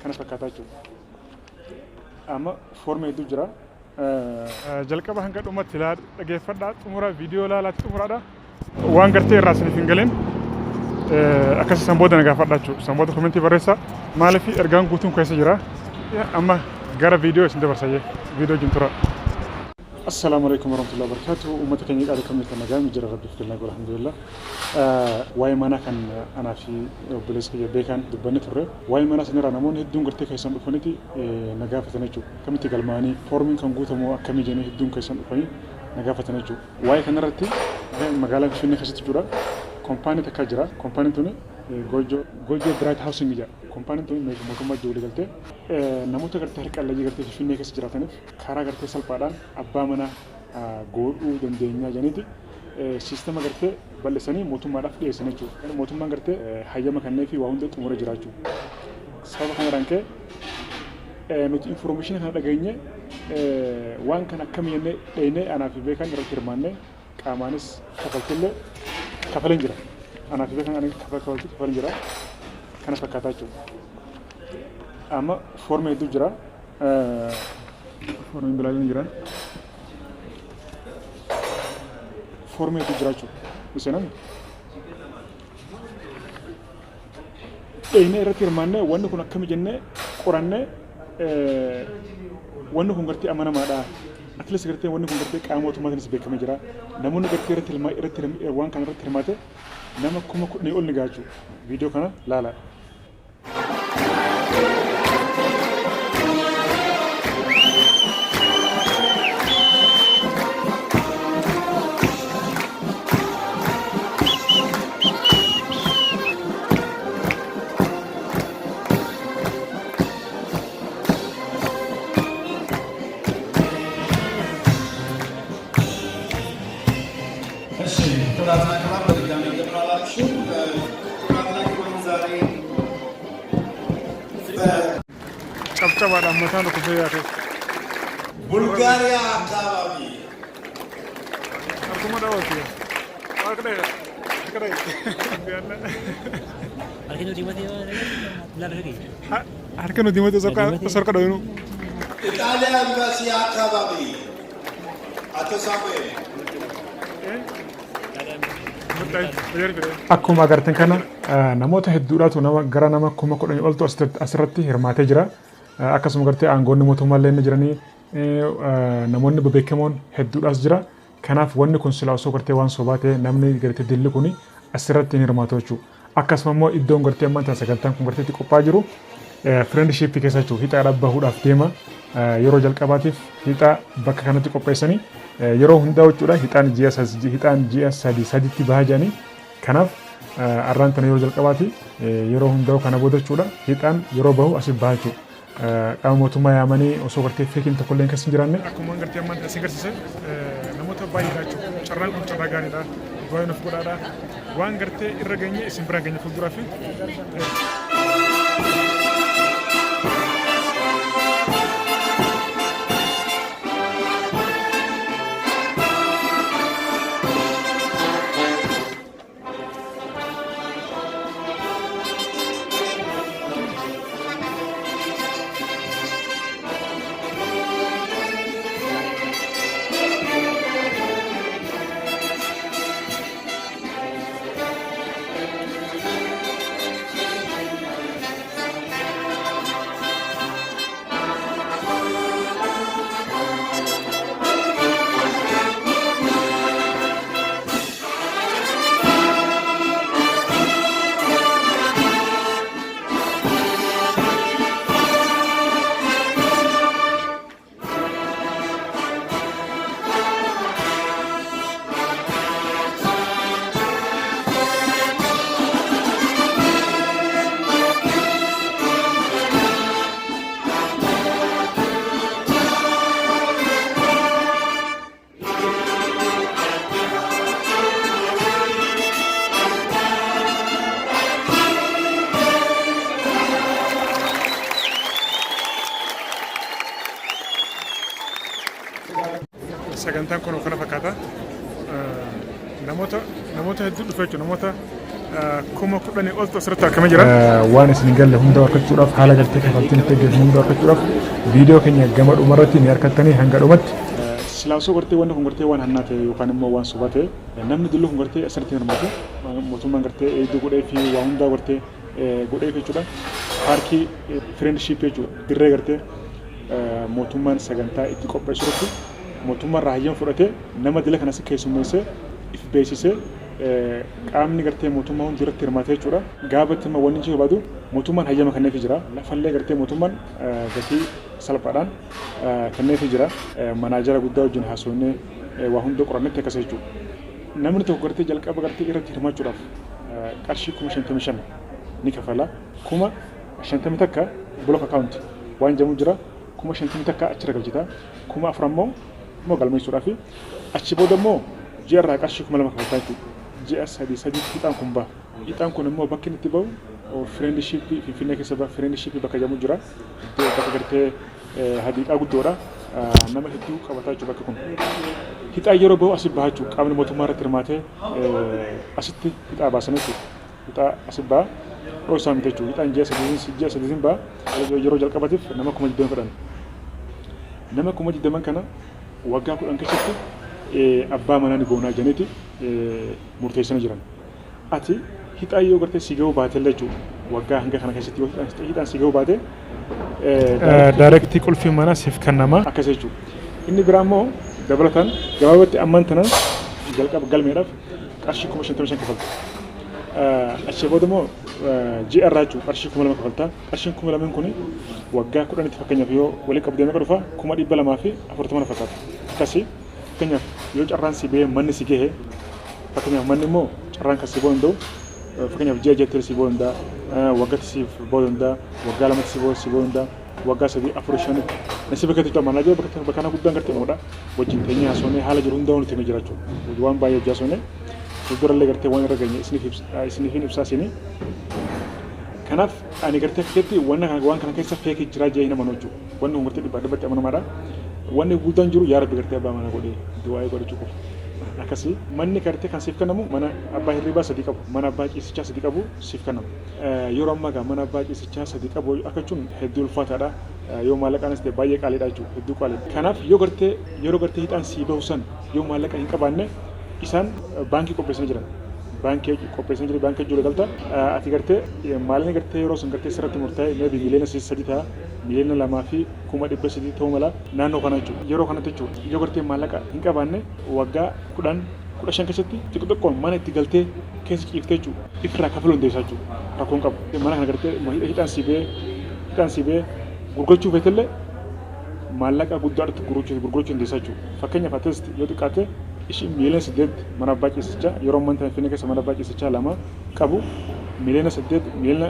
Kana fakkaataa jechuudha. Amma foormii hedduu jira. Jalqaba hanga dhumatti dhageeffadhaa, xumura viidiyoo ilaalaatti xumuraadha. Waan gartee irraa isiniif hin galin akkasii san booda na gaafadhaa jechuudha. San booda komentii barreessaa. Maaliif ergaan guutuun keessa jira. Amma gara viidiyoo isin dabarsa, viidiyoo wajjin tura. Assalaamu alaikum warahmatullahi wabarakatuh. Uummata keenya qaalii, kam jirtan? Nagaa jira, Rabbiif galaa godha, alhamdulillah. Waa'ee manaa kan anaa fi obboleessa kiyya beekaan dubbanne turre. Waa'ee manaa sanirraa namoonni hedduun gartee keessan dhufaniti na gaafatan jechuudha. Akkamitti galmaa'anii, foormiin kan guutamu akkamii jedhanii hedduun keessan dhufanii na gaafatan jechuudha. Waa'ee kanarratti magaalaa Finfinnee keessatti jechuudha. Koompaanii takka jira. Koompaaniin tuni Goojoo Bright Housing jedha. Koompaaniin tuni mootummaa wajjin walii galtee namoota gartee harka qalleeyyii gartee Finfinnee keessa jiraataniif karaa gartee salphaadhaan abbaa manaa godhuu dandeenyaa jedhaniiti siistama gartee bal'isanii mootummaadhaaf dhiyeessan jechuudha. Mootummaan gartee hayyama kannee fi waa hunda xumura jira jechuudha. Sababa kanarraan ka'e nuti information kana dhageenye, waan kana akkamii jennee dheenee anaa fi beekan irratti hirmaannee qaamaanis kafaltillee kafaleen jira. Anaa fi beekan kafaltii kafaleen jira. Kana fakkaataa jechuudha. Amma foormii hedduu jira. Foormiin bilaaleen jiran. Foormii hedduu jira jechuudha. Isinami. Dheenee irratti hirmaannee, wanni kun akkami jennee qorannee, wanni kun gartee amanamaadha. At least gartee wanni kun gartee qaama mootummaatiinis beekamee jira. Namoonni gartee irratti hirma irratti waan kana irratti hirmaate nama 10,000 ol ni gaha jechuudha. Viidiyoo kana laalaa. እሺ ክቡራትና ክቡራን፣ በድጋሚ እንደምን ዋላችሁ። ክቡራትና ክቡራን፣ ዛሬ Cabcabaadhaan mataan dhukkubsee yaate. ቡልጋሪያ አካባቢ Harkuma dhawooti. Harka dhahe. Harka dhahe. Harki nuti himatee laala. Harka nuti himate osoo harka dhawinu. ኢጣሊያ ኤምባሲ አካባቢ አቶ ሳሙኤል። Akkuma agartan kana namoota hedduudhaatu, nama gara nama 10,000 oltu asirratti hirmaatee jira. Akkasuma gartee aangoonni mootummaa illee ni jiranii, namoonni bebeekamoon hedduudhaas jira. Kanaaf wanni kun silaa osoo gartee waan sobaa ta'e namni gartee dilli kun asirratti hin hirmaatu jechuudha. Akkasuma immoo iddoon gartee ammaan sagantaan kun gartee itti qophaa'aa jiru Friendship keessa jechuudha. Hixaadhaaf bahuudhaaf deema. Yeroo jalqabaatiif hixaa bakka kanatti qopheessanii yeroo hundaa jechuudha, hixaan ji'a sadi saditti bahaa jedhanii. Kanaaf arraan tana yeroo jalqabaati, yeroo hundaa kana booda jechuudha, hixaan yeroo bahu asii bahaa jechuudha. Qaama mootummaa yaamanii osoo gartee feekiin tokkollee keessa hin jiraanne. Akkuma gartee ammaan isin agarsiise namoota baay'eedha jechuudha. Carraan kun carraa gaariidha. Du'aa nuuf godhaadha. Waan gartee irra geenye isin biraan geenye fuulduraa fi Sagantaan kun kana fakkaata. Namoota hedduu dhufe jechuudha. Namoota 10,000 oltu asirratti argamee jira. Waan isin hin galle hunda argachuudhaaf, haala gartee kaffaltiin itti gaggeeffamu hunda argachuudhaaf, viidiyoo keenya gama dhumarratti ni argattanii hanga dhumatti. Silaasoo gartee wanni kun gartee waan hannaa ta'e yookaan immoo waan sobaa ta'e, namni dillu kun gartee asirratti hirmaatu mootummaan gartee eegduu godhee fi waa hundaa gartee godhee jechuudha. Paarkii Friendship jechuudha. Dirree gartee mootummaan sagantaa itti qopheessu irratti mootummaan raayyaan fudhatee nama dila kanas keessummeessee if beeksisee, qaamni gartee mootummaa hundi irratti hirmaatee jechuudha. Gaafatti immoo wanni inni barbaadu mootummaan hayyama kenneefii jira. Lafallee gartee mootummaan gatii salphaadhaan kenneefii jira. Manaajara guddaa wajjin haasofnee waa hunda qorannetti akkas jechuudha. Namni tokko gartee jalqaba gartee irratti hirmaachuudhaaf qarshii 55,000 ni kafala. 51,000 block account waan jedhamu jira. 51,000 achirra galchita. 4,000 immoo galmeessuudhaaf, achi booda immoo ji'a irraa qarshii 2,000 kafaltaa jechuudha. Ji'a sadii sadiitti hixaan kun baha. Hixaan kun immoo bakki inni itti bahu Friendship, Finfinnee keessa baha. Friendship bakka jedhamu jira. Iddoo bakka gartee hadiiqaa guddoodha. Nama hedduu qabataa jechuudha bakki kun. Hixaan yeroo bahu asi baha jechuudha. Qaamni mootummaa irratti hirmaatee asitti hixaa baasan jechuudha. Hixaa asi baha. Dhoosaa miti jechuudha. Hixaan ji'a sadiitiin baha. Yeroo jalqabatiif nama 20,000 fedhan. Nama 20,000 kana waggaa 10 keessatti abbaa manaa ni goonaa jedhaniiti murteessanii jiran. Ati hixaa yoo gartee si ga'uu baate illee jechuudha. Waggaa hanga kana keessatti yoo hixaan si ga'uu baate, Direct qulfii manaa siif kennama. Akkas jechuudha. Inni biraa immoo dabalataan gabaabatti ammaan tana jalqaba galmeedhaaf qarshii 55,000 kafalta. Achii booda immoo ji'a irraa jechuudha qarshii 2,000 kafalta. Qarshiin 2,000 kun waggaa 10tti fakkeenyaaf yoo walitti qabdee meeqa dhufa? 240,000 fakkaata. Akkasii fakkeenyaaf yoo carraan si bahee manni si gahe, fakkeenyaaf manni immoo carraan kan si bahuu danda'u, fakkeenyaaf ji'a ji'atti si bahuu danda'a, waggaatti si bahuu danda'a, waggaa lamatti si bahuu danda'a, waggaa sadii, afur, shanitti. Nasiiba keetti jechuudha. Manaajara bakka kana guddaan gartee uumuudha. Wajjin teenyee haasofnee haala jiru hundaa nuti himee jira jechuudha. Waan baay'ee hojii haasofnee fuuldurallee gartee waan irra geenye isiniif ibsaa isinii. Kanaaf ani gartee akka wanna kana waan kana keessa fake jiraa jee hin amanu jechuudha. Wanni kun gartee dhibbaa dhibbatti amanamaadha. Wanni guddaan jiru, yaa Rabbi gartee abbaa mana godhee du'aa'ee godhachuu qofa. Akkasii manni gartee kan siif kennamu mana abbaa hirribaa sadii qabu, mana abbaa ciisichaa sadii qabu siif kennama. Yeroo ammaa gaa mana abbaa ciisichaa sadii qabu akka jechuun hedduu ulfaataadha. Yoo maallaqaanis ta'e baay'ee qaaliidha jechuudha. Hedduu qaaliidha. Kanaaf yoo gartee yeroo gartee hixaan sii bahu san yoo maallaqa hin qabaanne, isaan baankii qopheessanii jiran. Baankii qopheessanii jiran, baankii jiru galta. Ati gartee maallaqni gartee yeroo sun gartee sirratti murtaa'e maybe 3 miliyoona ta'a. 2,300,000 ta'uu mala naannoo kana jechuudha. Yeroo kanatti jechuudha. Yoo gartee maallaqa hin qabaanne, waggaa 10, 15 keessatti xiqqoo xiqqoon mana itti galtee keessa ciiftee jechuudha. Ifirraa kafaluu dandeessaa jechuudha. Rakkoon qabu. Mana kana gartee hixaan si bahee gurgurachuu feetellee maallaqa guddaadhatti gurgurachuu dandeessaa jechuudha. Fakkeenyaaf at yoo xiqqaate ishii 8 miliyoona mana abbaa ciisichaa, yeroo ammaa kana Finfinnee keessa mana abbaa ciisichaa lama qabu 8 miliyoona, 7 miliyoona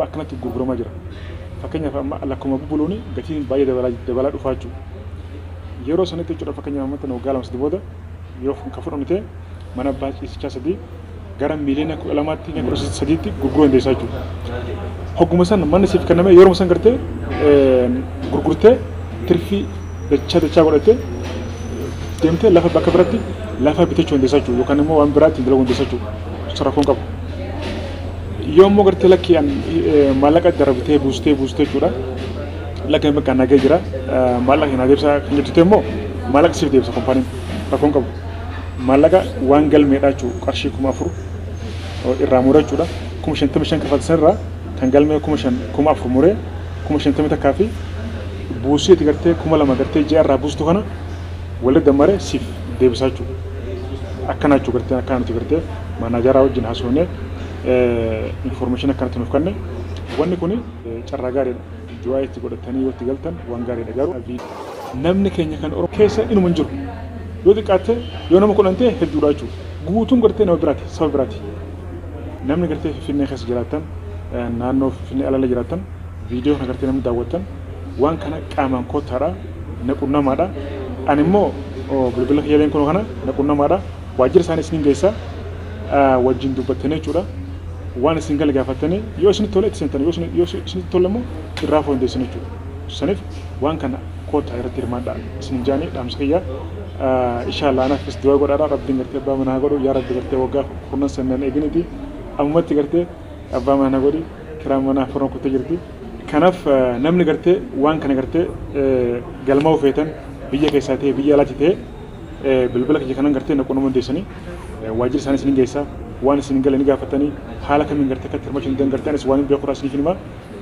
akkanatti gurguramaa jira. Fakkeenyaaf amma lakkuma bubuluuni gatiin baay'ee dabalaa dhufaa jechuudha. Yeroo sanitti jechuudha, fakkeenyaaf amma tana waggaa 2, 3 booda yoo kan fudhannu ta'e, mana abbaa ciisichaa sadii gara 12 miliyoonatti, 13tti gurguruu dandeessaa jechuudha. Hogguma san manni siif kenname, yeroo san gartee gurgurtee tirfii dachaa dachaa godhattee deemtee lafa bakka biratti lafa bitachuu dandeessaa jechuudha, yookaan immoo waan biraa ittiin dalaguu dandeessaa jechuudha. Rakkoon qabu. Yoo immoo gartee lakkii maallaqa darbitee buustee buustee jechuudha. Lakki bakka nagee jira, maallaqa hin adeemsa kan jettu immoo, maallaqa siif deebisa koompaaniin, rakkoon qabu. Maallaqa waan galmeedha jechuudha, qarshii 4,000 irraa mura jechuudha. 55,000 kafaltan irraa kan galmee 5,000, 4,000 muree 51,000 fi buusii ati gartee 2,000 gartee ji'a irraa buustu kana walitti dammaree siif deebisaa jechuudha. Akkana jechuudha, gartee akkana nuti gartee maanaajaraa wajjin haasofnee information akkanatti nuuf kenne. Wanni kuni carraa gaariidha. Du'aa itti godhatanii yoo itti galtan waan gaariidha, garuu namni keenya kan Oromoo keessa inuma hin jiru. Yoo xiqqaatte yoo nama 10 ta'e hedduudha jechuudha. Guutuun gartee nama biraati, saba biraati. Namni gartee Finfinnee keessa jiraattan, naannoo Finfinnee alala jiraattan, viidiyoo kana gartee namni daawwattan, waan kana qaamaan koottaadha, na qunnamaadha. Ani immoo bilbila kiyyaleen kun kana na qunnamaadha. Waajjira isaanii isiniin geessa, wajjin dubbattanii jechuudha. Waan isin gala gaafattanii, yoo isinitti tole itti seentan, yoo isinitti tolle immoo irraa fuu dandeessan jechuudha. Saniif waan kana koottaa irratti hirmaadhaa isinin jaanii dhaamsa kiyya. Inshallah anaafis du'a godhaadha, Rabbiin gartee abbaa manaa godhu, yaa Rabbi gartee waggaa kurnan sanneen eeginiti. Ammatti gartee abbaa manaa godhi, kiraan manaa 4 kuttee jirti. Kanaaf namni gartee waan kana gartee galmaa'uu feetan, biyya keessaa ta'e biyya alaatti ta'e, bilbila kiyya kanan gartee na qunnamuu dandeessanii, waajjira isaanii isin geessa, waan isin gale ni gaafatanii, haala kamiin gartee akkatti hirmaachuu danda'an gartee anis waan hin beeku irraa isiniif hima,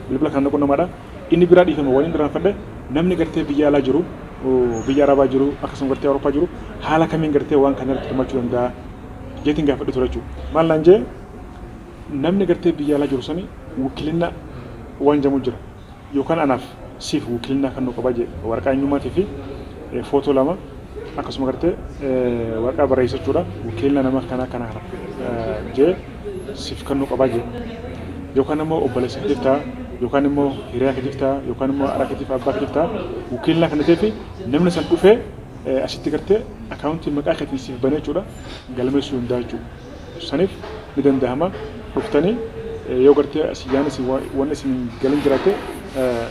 bilbila kana na qunnamaadha. Inni biraa, dhiifama, waan hin irraanfadhe, namni gartee biyya alaa jiru, biyya Arabaa jiru, akkasuma gartee Awurooppaa jiru, haala kamiin gartee waan kana irratti hirmaachuu danda'a jeetiin gaafadhe ture jechuudha. Maal naan jee? Namni gartee biyya alaa jiru sani wukkilinna waan jamu jira. Yookaan anaaf siif wukkilinna kan nu qaba jee, waraqaa eenyummaatii fi footoo 2, akkasuma gartee waraqaa barreessa jechuudha. Wukkilinna nama kana kana jee siif kan nu qaba jee. Yookaan immoo obboleessa keetiif ta'a, yookaan immoo hiriyaa keetiif ta'a, yookaan immoo haadha keetiif, abbaa keetiif ta'a. Wukkilinna kana ta'ee fi namni san dhufee asitti gartee akaawuntii maqaa keetiin siif banee jechuudha, galmeessuu danda'a jechuudha. Saniif ni danda'ama, dhuftanii yoo gartee asii yaan isin wanni isin galin jiraate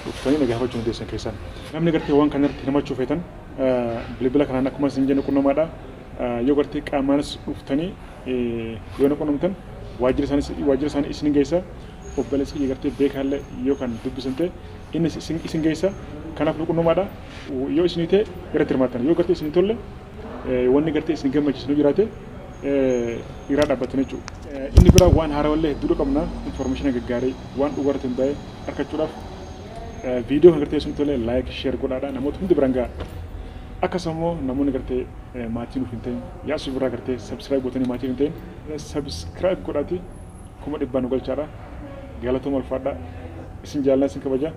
dhuftanii na gaafachuu dandeessan keessan. Namni gartee waan kana irratti hirmaachuu feetan bilbila kanaan akkuma isin jenne qunnamaadha. Yoo gartee qaamaanis dhuftanii yoo na qunnamtan, waajjira isaanii isin geessa. Obboleessi kiyya gartee beekaallee yoo kan dubbisan ta'e innis isin geessa. Kanaaf nu qunnamaadha. Yoo isinii ta'e irratti hirmaattan. Yoo gartee isin tolle, wanni gartee isin gammachiisu jiraate, irraa dhaabbattan jechuudha. Inni biraa waan haarawallee hedduudha qabna, information gaggaarii waan dhugaarratti hundaa'e argachuudhaaf viidiyoo kan gartee isin tole like, share godhaadha, namoota hundi biraan ga'a. Akkasuma immoo namoonni gartee maatii nuuf hin ta'in, Yaasuu biraa gartee subscribe gootanii maatii hin ta'in, subscribe godhaati 100,000 nu galchaadha. Galatooma, ulfaadha. Isin jaalladha, isin kabaja.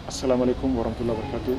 Assalaamu alaikum warahmatullahi wabarakatuh.